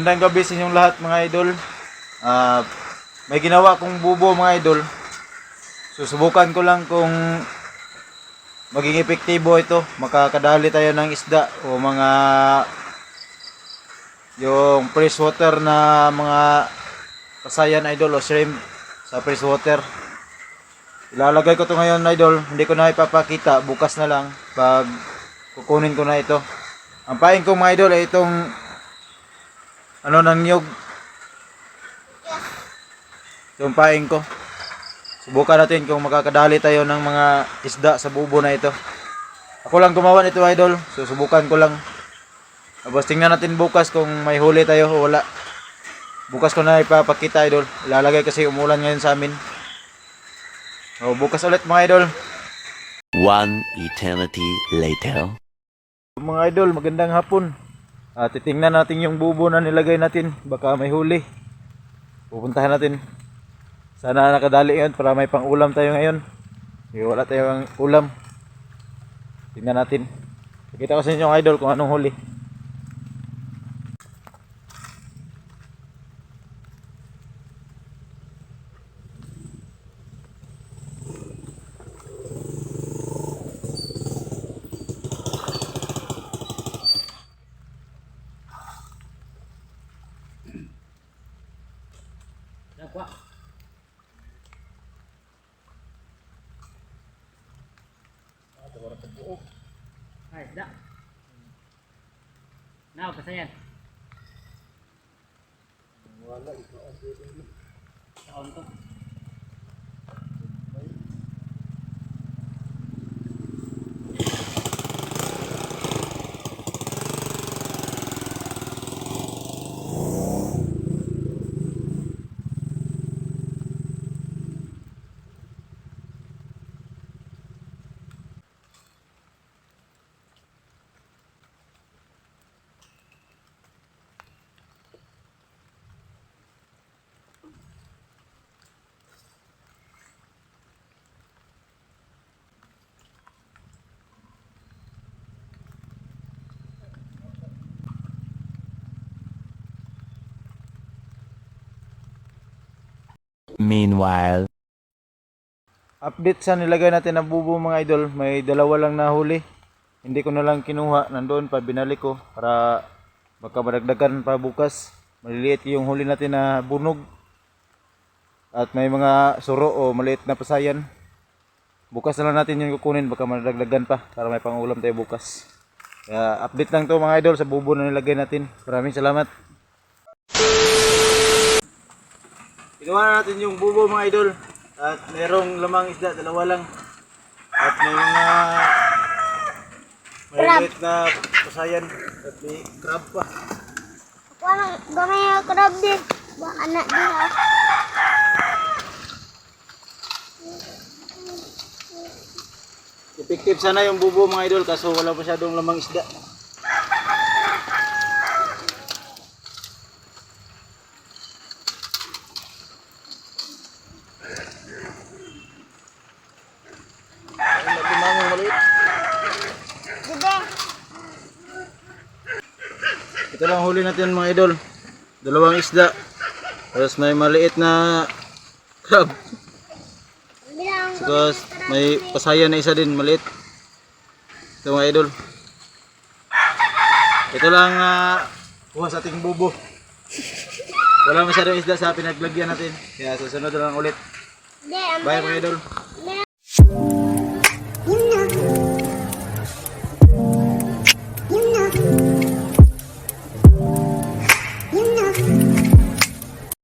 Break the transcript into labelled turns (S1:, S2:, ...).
S1: Magandang gabi sa inyong lahat mga idol. May ginawa kong bubo mga idol. Susubukan ko lang kung maging epektibo ito. Makakadali tayo ng isda o mga yung freshwater na mga kasayan idol o shrimp sa freshwater. Ilalagay ko to ngayon idol. Hindi ko na ipapakita. Bukas na lang pag kukunin ko na ito. Ang pain ko mga idol ay itong ng niyog. Yung paing ko. Subukan natin kung makakadali tayo ng mga isda sa bubo na ito. Ako lang gumawa nito idol. Susubukan ko lang. Tapos tingnan natin bukas kung may huli tayo o wala. Bukas ko na ipapakita idol. Ilalagay kasi umulan ngayon sa amin. O bukas ulit mga idol.
S2: One eternity later.
S1: Mga idol, magandang hapon. Titingnan natin yung bubo na nilagay natin. Baka may huli. Pupuntahan natin. Sana nakadali yun para may pang ulam tayo ngayon. Wala tayong ulam. Tingnan natin. Pakita ko sa inyo idol kung anong huli.
S3: Dapat. Ay, dah. Nah, pasayan. Wala ito ang to.
S2: Meanwhile,
S1: Update sa nilagay natin ng bubo mga idol. May dalawa lang nahuli. Hindi ko na lang kinuha. Nandoon pa binalik ko para baka madagdagan pa bukas. Maliliit yung huli natin na bunog. At may mga suro o maliit na pasayan. Bukas na lang natin yung kukunin. Baka madagdagan pa para may pangulam tayo bukas. Kaya update lang to mga idol sa bubo na nilagay natin. Maraming salamat. Ginawa na natin yung bubo mga idol. At mayroong lamang isda, dalawa lang. At may mga maliit na pasayan. At may crab pa.
S4: Parang gamay na crab din. Ba anak dia.
S1: Effective sana yung bubo mga idol kaso wala masyadong lamang isda.
S4: Dede.
S1: Ito lang huli natin mga idol. Dalawang isda. Tapos may maliit na crab.
S4: Bilang
S1: Tapos may pasayan na isa din maliit. Ito mga idol. Ito lang kuha sa ating bubo. Wala masyadong isda sa pinaglagyan natin. Kaya susunod na lang ulit.
S4: de,
S1: Bye mga idol.
S4: Yun na.